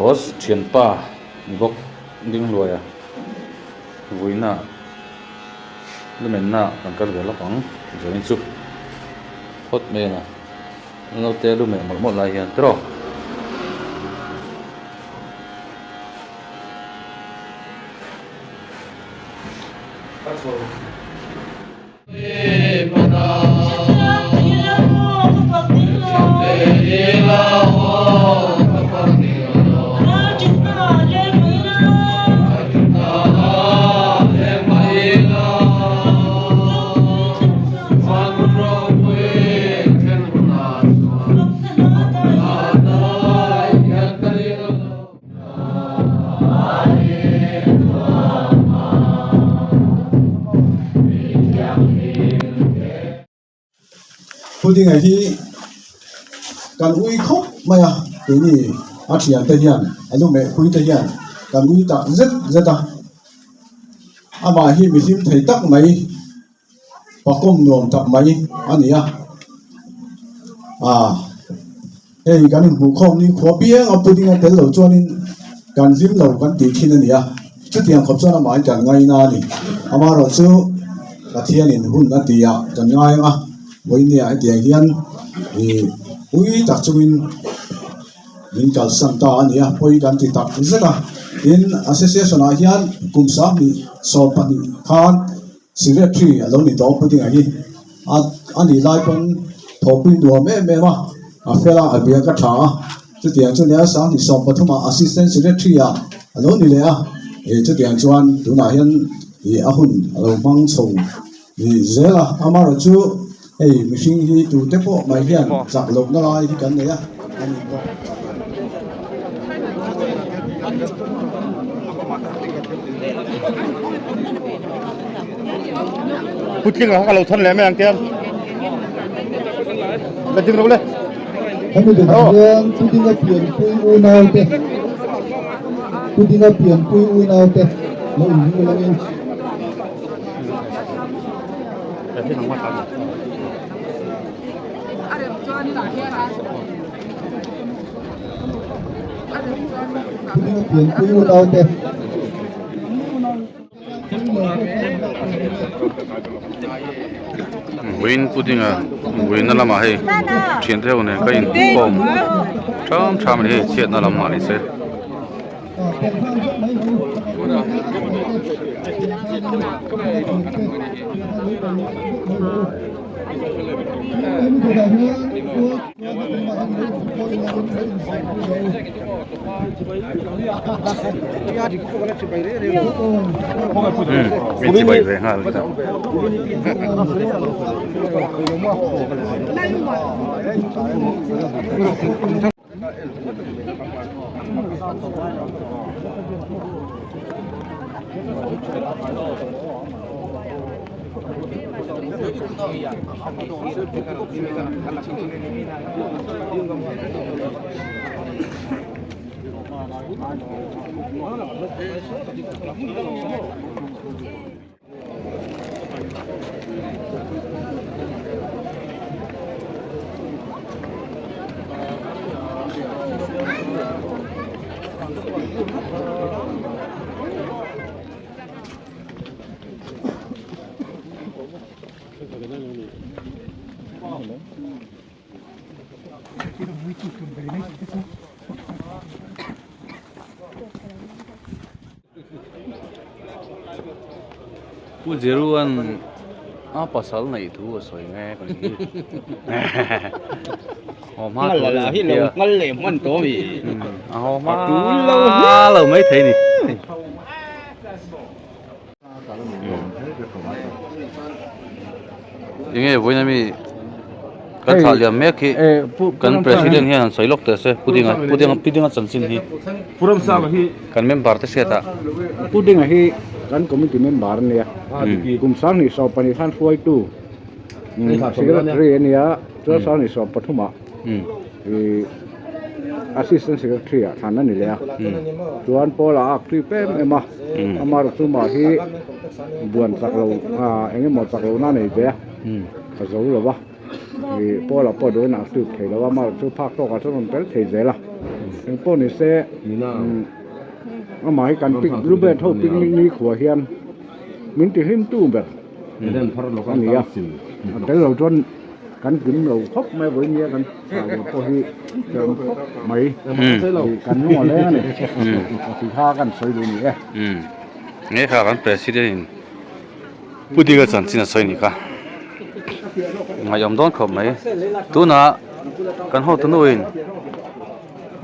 Boss thianpa ni bawk ding hluai a vuina lumenna kan kal ve lawk ang zanin chu phawt mai a naute lu meh mawlh mawlh lai hian tiraw. Pudinga hi kan ui khawp mai a keini a thian te hian a lu meh pui te hian kan ui tak zet zet a amah hi mihlim thei tak mai. Pakawm nuam tak mai a ni a, aaa hei kan inhmuh khawm ni khua piang a pudding a tel lo chuanin kan hlim lo kan tih thin a ni a, chutiang khawp chuan amah hi kan ngaina a ni. Amaherawhchu Pathianin hun a ti ah kan ngai ang a, vawinia hetiang hian ih ui tak chungin min kalsan ta a ni a, pawi kan ti tak zet a. Tin, association ah hian kum 2022 khan Secretary a lo ni tawh pudding a hi a a nih lai pawn thawhpui nuam em em a a fel a a biak a tha a chutiang chu nia 2023 ah assistant secretary ah a lo ni leh a ih chutiang chuan tunah hian ih a hun a lo hmang chho ih zel a amaherawhchu hei mihring hi tute pawh mai hian chak lohna lai hi kan nei a a ni bawk. Putling ang ka lo than leh mai ang tiang. La ding ro le. Hemi ding hian pudinga pianpui unau te pudinga pianpui unau te lo inhmu langin. Pudinga pianpui unau te. Vawiin pudding a vawiinna lamah hei thian te ho nen ka inkhawm tham tham a ni hei chhiatna lam mah ni se. Min ti bai ve nghal Pu Jeruan a pasal neih thu a sawi mek a nih hi haw hma tur a ni a ngal leh hman tawh a mi a haw hma lo mai thei a ni. Enge vawiin ami kan thlah liam mek hi kan president hian han sawi lawk teh se pudinga pudinga pudinga chanchin hi kan member te hriat ah pudinga hi kan committee member a nia kum 2022 khan hruaitu secretary a nia chuan 2023 ah ih assistant secretary ah thlan a ni leh a chuan pawl ah a active em em a amaherawhchu hi buan chak lo ah eng emaw chak lohna a nei ve a a zo lo va ih pawl ah pawh duhin a active thei lo a amaherawhchu phak tawkah chuan a rawn tel thei zel a. Engpawh ni se amah hi kan pic Lubet ho picnic ni khuah hian min ti hlim tu ber a ni a, a tel lo chuan kan kim lo khawp mai a vawinia kan thlah lo pawh hi hrehawm khawp mai kan lung a leng a ni tih kha kan sawi duh a ni e. Nge kha kan president in Pu Dinga chanchin a sawi a nih kha. Ngaihawm dawn khawp mai. Tunah kan hotu nuin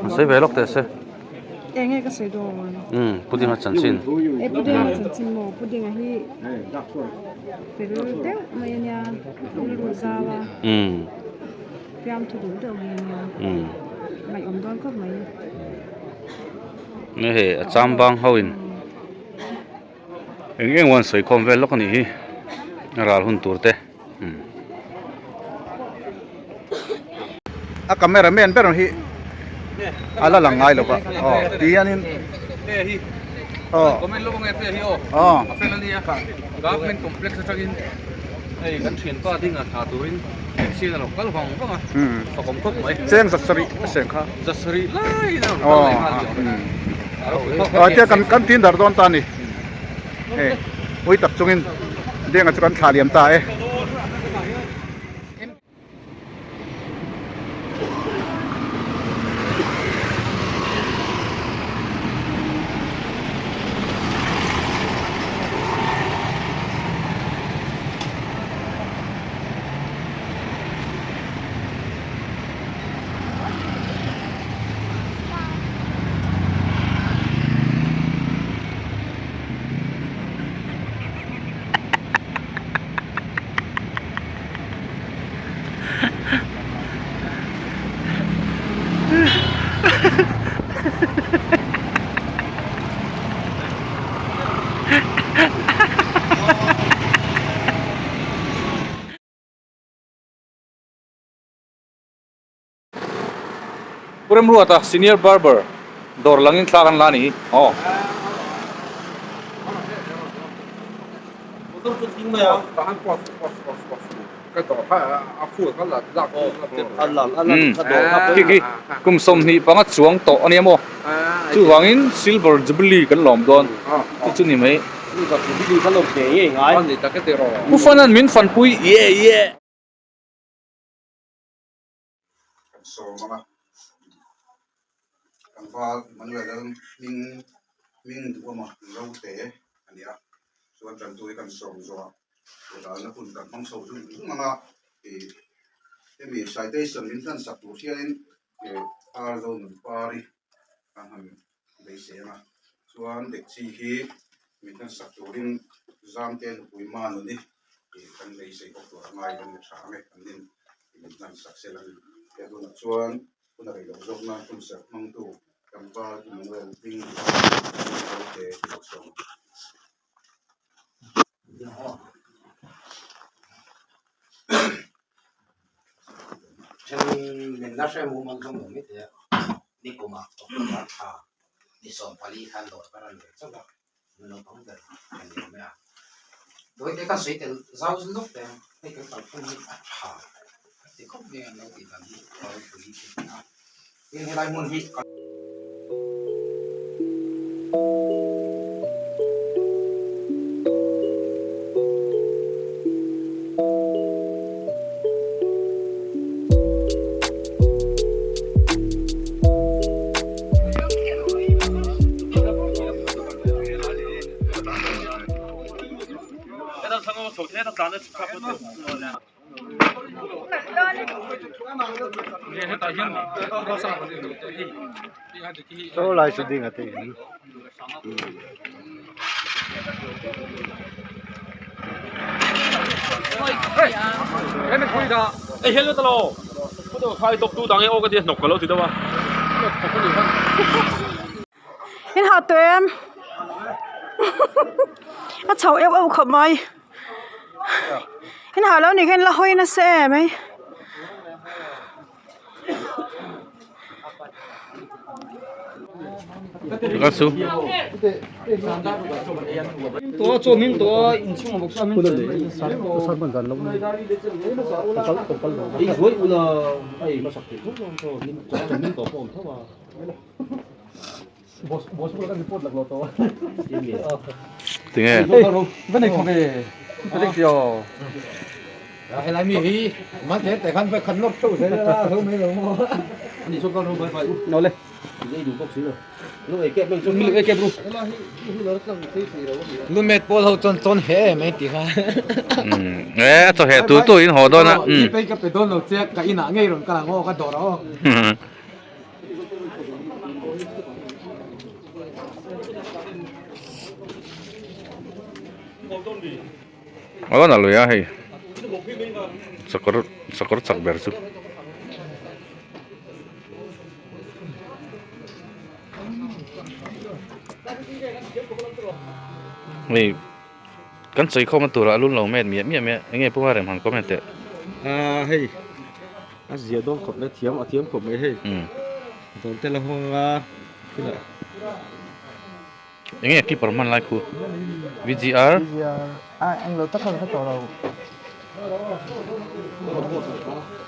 an sawi ve lawk teh se. Eng nge ka sawi dawn? Umm Pu Dinga chanchin. E Pu Dinga chanchin maw? Pu Dinga hi fel deuh mai a nia, rilru zau a, fiamthu duh deuh mai a nia, ngaihawm dawn khawp mai. Nge hei a chambang ho in. Eng eng an sawi khawm vel lawk a nih hi a ral hun tur te umm. A camera man ber hi a la lang ngai lo va aw ti hianin aw aw Government complex atangin hei kan thianpa ding a thla turin taxi in a lo kal vang vang a fakawm khawp mai. Cheng zasarih a seng kha. Zasarih laiin a rawn kal leh nghal tih awm e. Aw tia kan kan tin dar dawn ta a ni. Hei ui tak chungin denga chu kan thlah liam ta e. Pu Remruata senior barber dawr langin thla kan la a ni hi aw. Khi khi kum 25 chuang tawh a nia maw chuvangin silver jubilee kan lawm dawn chu chu ni mai. Pu Fanan min fanpui ye ye. Kan sawm ang a, tlangval Emmanuel hming hming duhawma Zote a ni a, chuan tantu hi kan sawm zawh a dalna hun kan hmang chho zung zung ang a, ih hemi citation min hlan sak tur hianin ih Ar Zonunpari kan han beisei ang a, chuan dekchi hi min hlan sak turin Zamte nupui Manuni ih kan beisei bawk tur a ngai kan ni tha ang e, an nin min hlan sak sel a ni. He hunah chuan hun a rei loh zawk nan hun serh hmangtu tlangval Emmanuel hming Zote hi lo sawm ang. Saw lai chu ding a ti in. In hah tawh em a chho euh euh khawp mai in hah lo nih khan la hawi nasa em mai. Ka su. Tinge. Lumet pawl ho chuan chawn he em mai tih kha. E a chaw heh tu tu in haw dawn a. Pei ka pe dawn lo che ka inah ngei rawn kal ang aw ka dawr aw. Aw na lui a hei sakawr sakawr chak ber chu. Hei kan sawi khawm na turah a lun lo met miah miah mai a enge puma rem han comment teh. Aa hei a zia dawn khawp mai a thiam a thiam khawp mai hei dawn te la hawng a thil ah. Enge keeper hman lai khu VGR. VGR a englo tak kha ka hre tawh lo.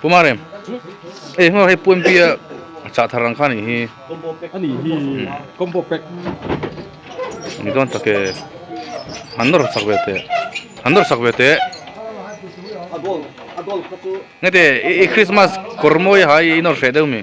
Puma rem ei hmaw hei pu MP a chah thar ang kha anih hi. Anih hi combo pack. Ni dawn tak e han nawr sak ve teh han nawr sak ve teh. Nge te i Christmas kawr mawi ha i nawr hreh deuh mi.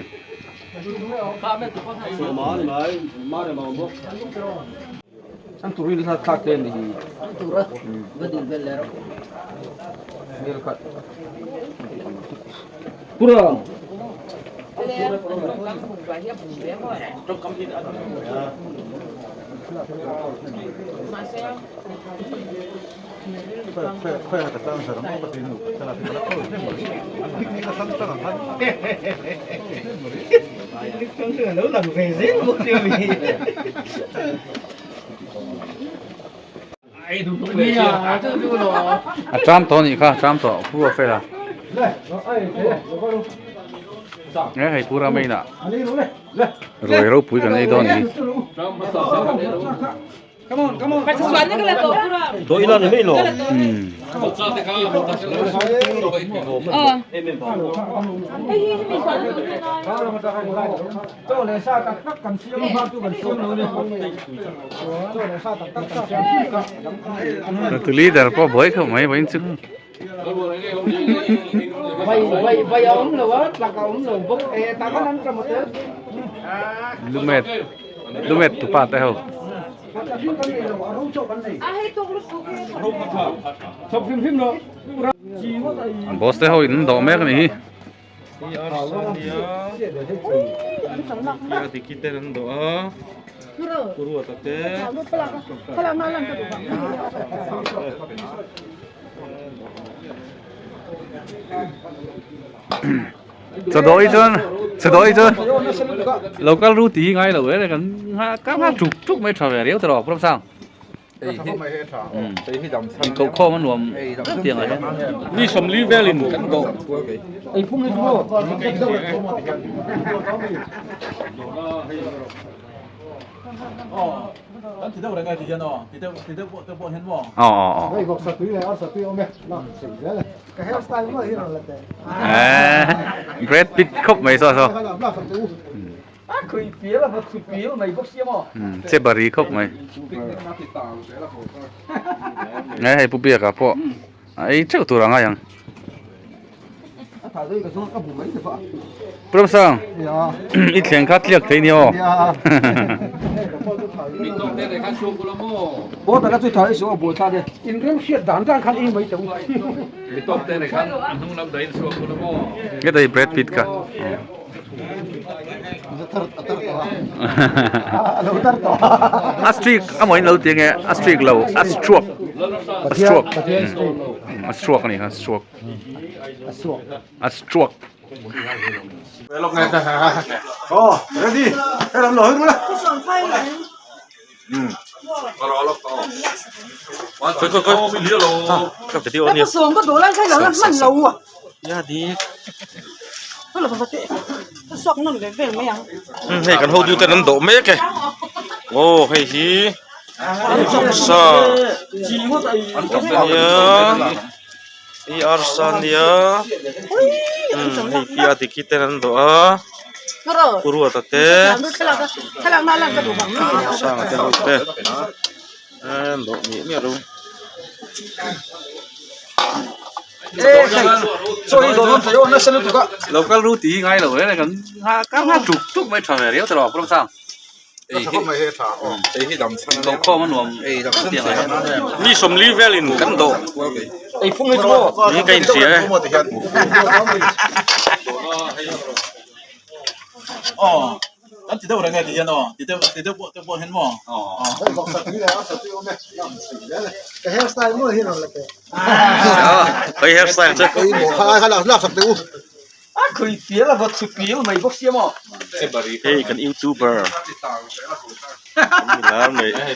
A tram tawh anih kha a tram tawh pu a fel a e hei pura main ah ruai ropui kan ei dawn a ni. Tu leader pawh buai khawp mai vawiin chu. Lumet lumet tupa te ho. Boss te ho in dawh mek a nih hi. Chawdawh chuan chawdawh chuan local ru tih hi ngai lo e kan ka hma tuk tuk mai tha ve riau ta rawh Pu Ramsang inkoh khawm a nuam tiang ah hian mi sawmli velin kan dawh Aw aw aw Brad Pitt khawp mai saw saw che bari khawp mai hei pu biaka pawh a ei teuh tur a ngai ang. Ramsang i thleng kha tliak thei nia aw. Nge Brad Pitt kha. A streak a maw in lo ti nge a streak lo a stroke a stroke a stroke a ni kha stroke a stroke. Hei kan hotu ten an dawh mek e. Aw hei hi vawksa ania hei arsa ania hei pi a diki ten an dawh a pu ruata te sanga te ho te an dawh miah miah lo. Lo kal ru tih hi ngai lo reng reng kan nga tuk tuk mai tha ve riau ta lo a Ramsang. Lo khawm a nuam tiang ah hian. Mi sawmli velin kan dawh ni ka inhria e. Hei hairstyle chu. Hei kan youtuber kan mi lar mai. Hei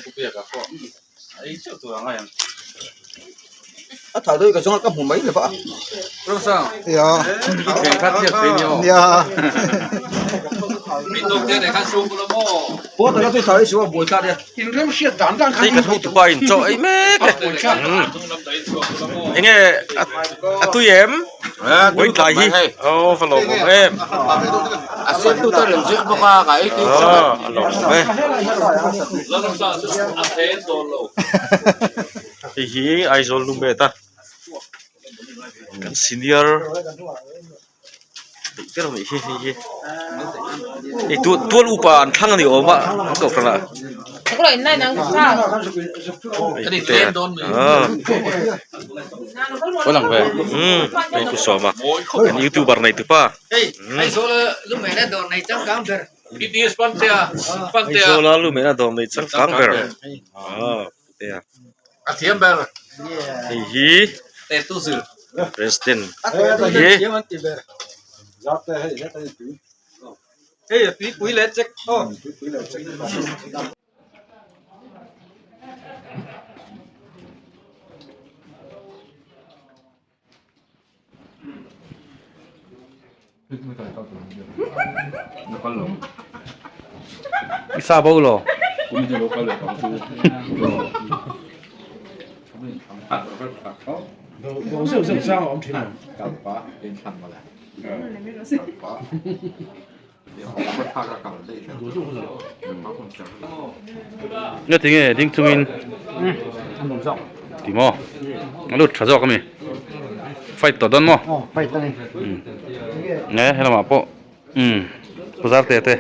kan hotupa in chaw ei mek e. Enge a tui em? Vawi tlai hi aw va lawmawm em a sen tu te rawn zir bawk a ka ei tui khawp a lawmawm e hei hi Aizawl lumet a kan senior ber mai hi hei hi hei tual upa an thlang a ni awm a an kohhran ah. Hei pu sawma kan youtuber nei tupa Aizawla lu mehna dawr nei changkang ber hei hi president hi. I sa bo lo. Nga tinge ding chungin ti maw a lut tha zawk ami fight tawh dawn maw fight ani nge helamah pawh bazar te te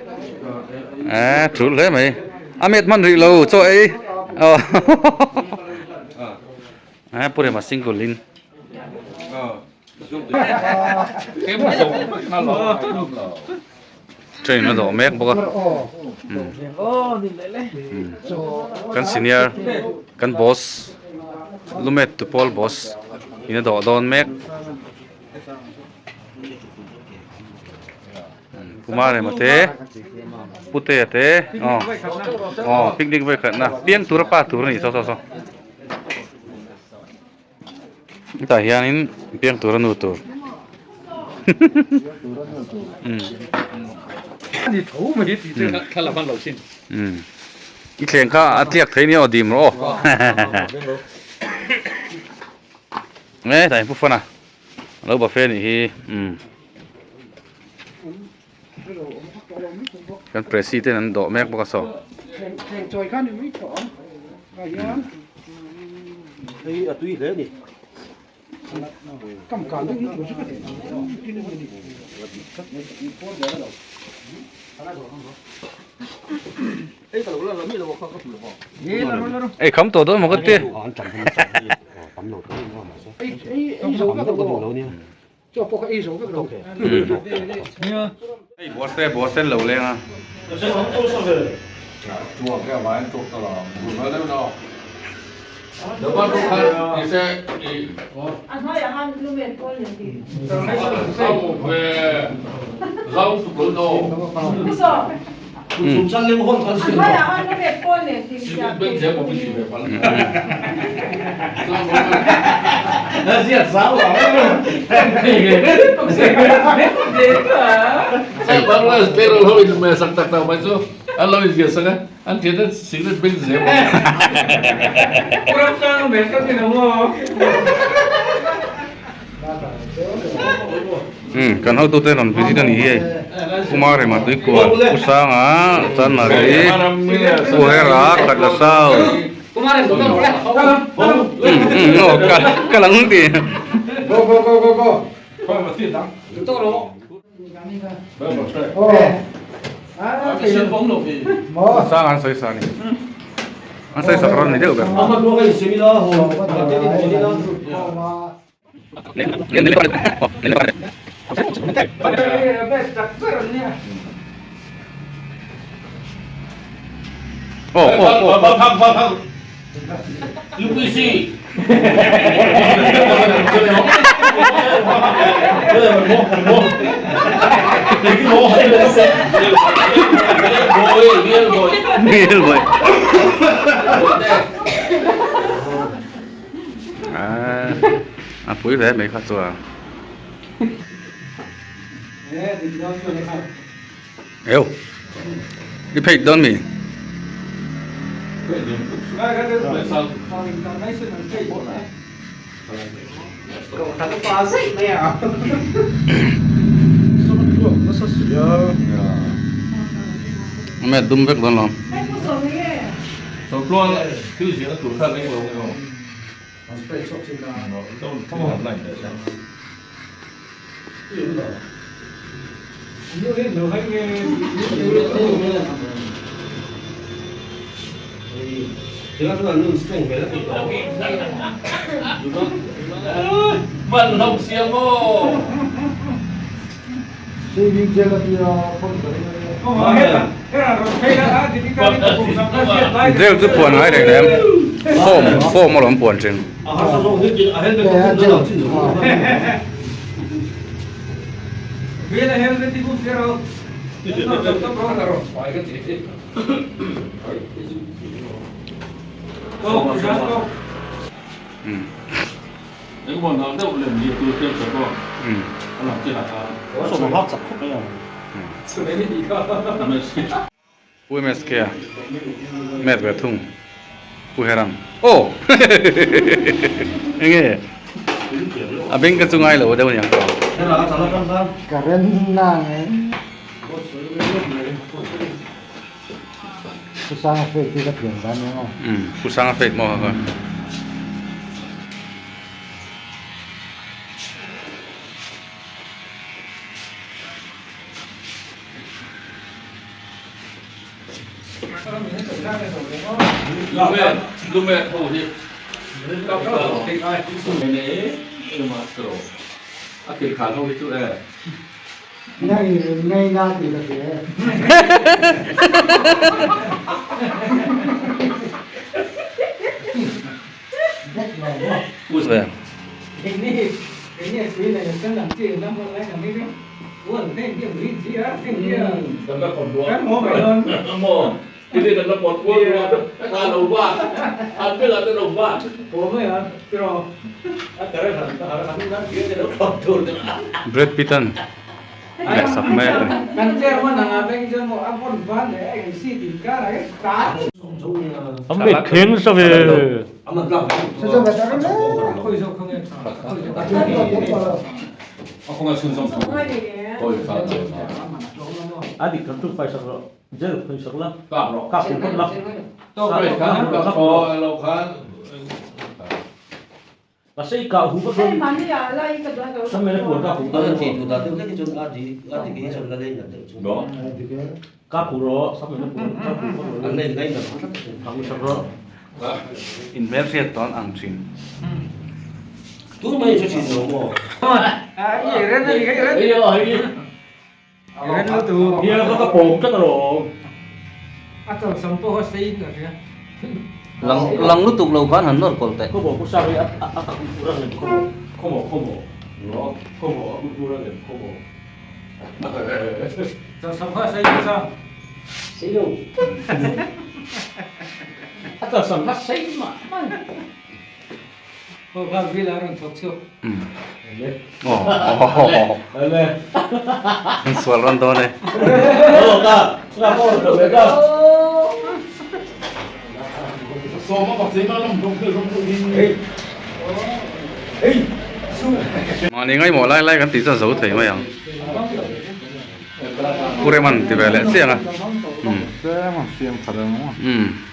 eh thul hle mai a met hman rih lo chaw ei eh purema single in. Train a dawh mek bawk a kan senior kan boss lumet tu pawl boss in a dawh dawn mek Kumar emaw te Putea te aw aw picnic vawikhatna piang tura pa tur a ni saw saw saw. Hetah hianin piang tura nu tur i thleng kha a tliak thei nia aw dim rawh aw e hetah hian pu fana alo buffet anih hi kan president an dawh mek bawk a saw. Ei kham tawh dawn maw ka ti. Hei buarse buarsen lo leng a. An lo inziah sak a, an thian a cigarette beng zel bawk. Umm kan hotute rawn visit a ni hi hei Kumar Rema Tuikual Pu Sanga Chanmari Pu Hera Khatla South umm umm aw ka lang ti. Sang an sawi sa a ni. An sawi sak rawn ni deuh ber. Oh, oh, oh. UPC. Real boy. Ah, a pui hle mai kha chuan. Eu. I phei dawn mi? Mẹ dum vek dawn lo. Jail chu puan ngai reng reng form form alawm puan thin. Pu MSK a met ve thung Pu Herang aw enge a beng ka chu ngai lo deuh aniang tawh. Current na nge. Pu Sanga fate hi ka thiam dan nia maw? Umm Pu Sanga fate maw kha. Nei na ti ka hria e. Brad Pitt an ngaihsak mek a ni. Inhmelhriat tawn ang thin. Lang lutuk lo khan han nawr kawl teh. An sual rawn dawn e. Mahni ngaimawh lai lai kan tih chuan zo thei mai ang. Pu Reman ti ve leh chiang a. Umm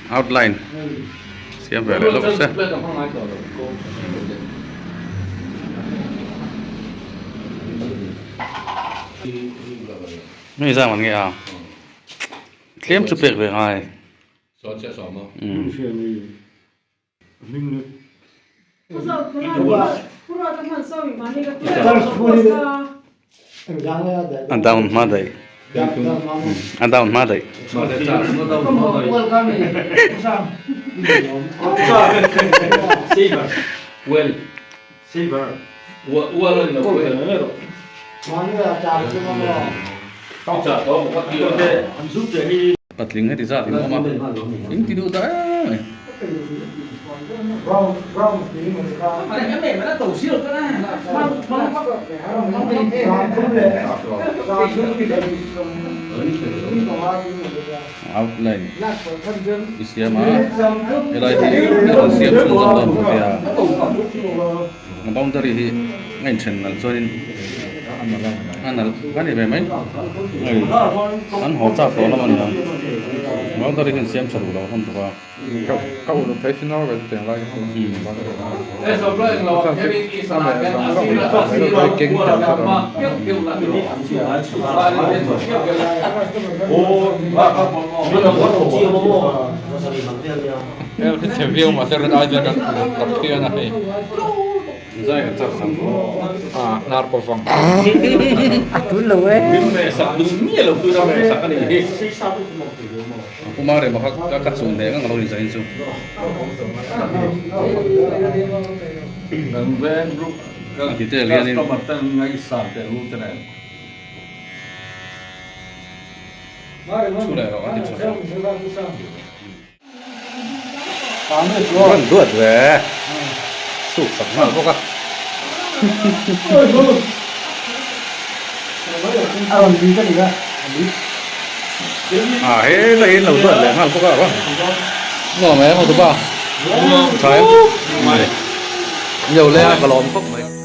outline siam ve leh lawk se. Hei zam an nge a tlem chu pek ve ngai. A down hma daih a down hma daih. Patling heti zat in awm a, eng ti duh ta em mai. Outline i siam a, helai hi a rawn siam chhunzawm dawn bawk a. A boundary hi a inthen nalh chuanin a nalh a ni ve mai hei an haw chak tawh lam a ni ang boundary hi an siam tha duh lo hlawm bawk a. Ka uluk thei sin aw chutiang lai chu Puma rem a kha ka chun hle ngang alo ni zain chu. A detail hianin. Thu leh rawh a ti tha Rawn duat ve suk sak nghal bawk a. A helai in lo duat leh nghal bawk a rawn nuam em hotupa tha em nio leng a ka lawm khawp mai.